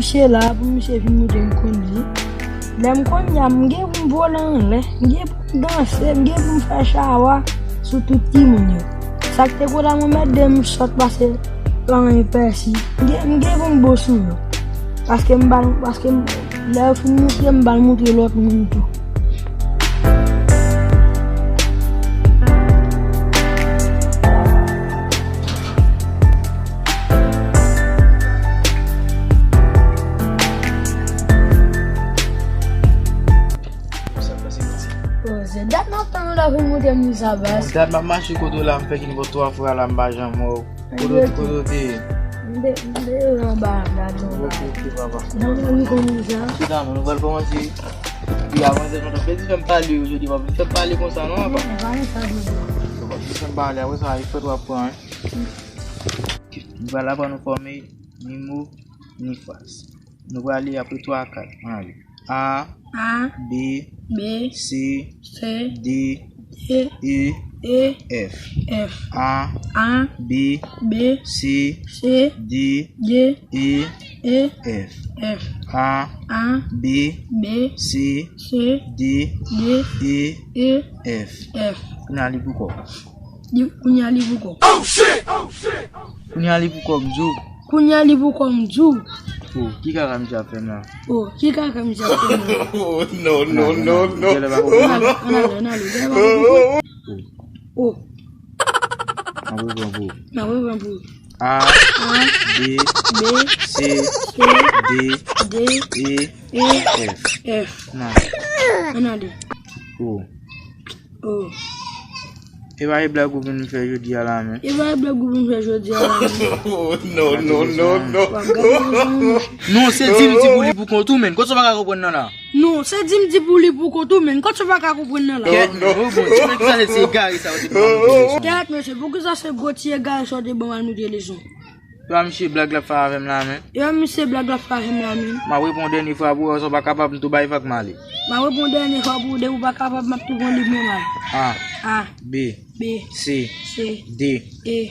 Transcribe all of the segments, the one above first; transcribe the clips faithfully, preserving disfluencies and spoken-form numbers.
Misye la pou misye vin montre m kondui. Lè m kondui a, m gen pou m vole anlè, m gen pou m danse, m gen pou m fè chawa sou tout timoun yo. Sa k te konn ap anmède m sòt pase paran pèsi, m gen, m gen pou m bon sou yo. Paske m ba l, paske m, lè yo fin montre m, m ba l montre lòt moun tou. Oh, se dat m ap tann ou la pou montre m li sa, baz. Dat m ap mache kote w la, m fè kini bò twa fwa la, m pa janm wè w. Kote w, kote w te ye? M te, m te anba la, anba. Ok, ok, papa. Nan men li konn li sa. Chita, men nou pral kòmanse. Epi avanse, nou fè di fè m pale yo jodi, papa. Fè m pale konsa, non, papa? Non, pa konsa, jodi. Papa, di fè m pale, apre sa, e fèt w ap pran, wi. Nou pral aprann nou fòme ni mo, ni fraz. Nou prale apre twa, kat. Ann ale. A, A, B, B, C, C, D, D, E, E, F. F. A, A, B, B, C, C, D, D, E, E, F. F. A, A, B, B, C, C, D, D, E, E, F. F. Kounye a li pou kò w. Li, kounye a li pou kò w. Kounye a li pou kò w, m di w. Kounye a li pou kò w, m di w. Oh, ki kaka misye ap fè m la? Oh, ki kaka misye ap fè m la? Oh, no, no, no, no. Ann ale, ann ale, ann ale, ann ale. Oh. Oh. M ap reprann pou ou. M ap reprann pou ou. A, A, B, B, C, C, D, D, E, E, F. F. Ann ale. Ann ale. Oh. Oh. E pa e blag ou vin fè jodi a la, men. E pa e blag ou vin fè jodi a la, men. Oh, no, no, no, no. W ap gade leson, monchè. Non, se di m di pou li pou kont ou, men. Kot sa w pa ka konprann nan la? Non, se di m di pou li pou kont ou, men. Kot sa w pa ka konprann nan la? Kèt, men, oh, bon, ti nèg sa se egare sa, w te pran nan leson. Kèt, mesye, poukisa se gwo ti egare sa w te ban m al montre leson? Yo a misye blag l ap fè avè m la, men. Yo a misye blag l ap fè avè m la, men. M ap reponn dènye fwa pou wè si w pa kapab, m tou bay vag m ale. M ap reponn dènye fwa pou w, depi w pa kapab, m ap tou pran liv mwen m ale. A. A. B. B. C. C. D. E.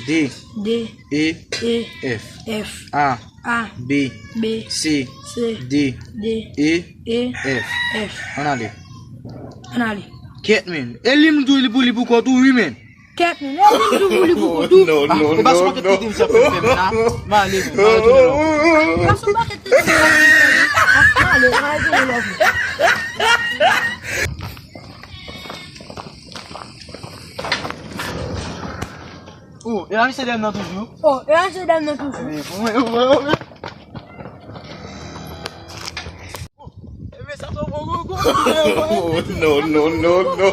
D. D. E. E. F. F. A. A. B. B. C. C. D. D. E. E. F. F. Ann ale. Ann ale. Kèt, men. E li m di w li pou li pou kont ou, wi, men. Kèt, men, lè w vin di pou li pou kont ou. Oh, no, no, no, no. Pase yon pakèt tete misye ap fè m la. M ale, men, m ale tounen lòt. Pase yon pakèt tete misye ap fè m la. M ale, m ale tounen lòt. Oh, e la misye dèyè m nan toujou. Oh, e la misye dèyè m nan toujou. Wi, wi, wi, wi. Oh, no, no, no, no.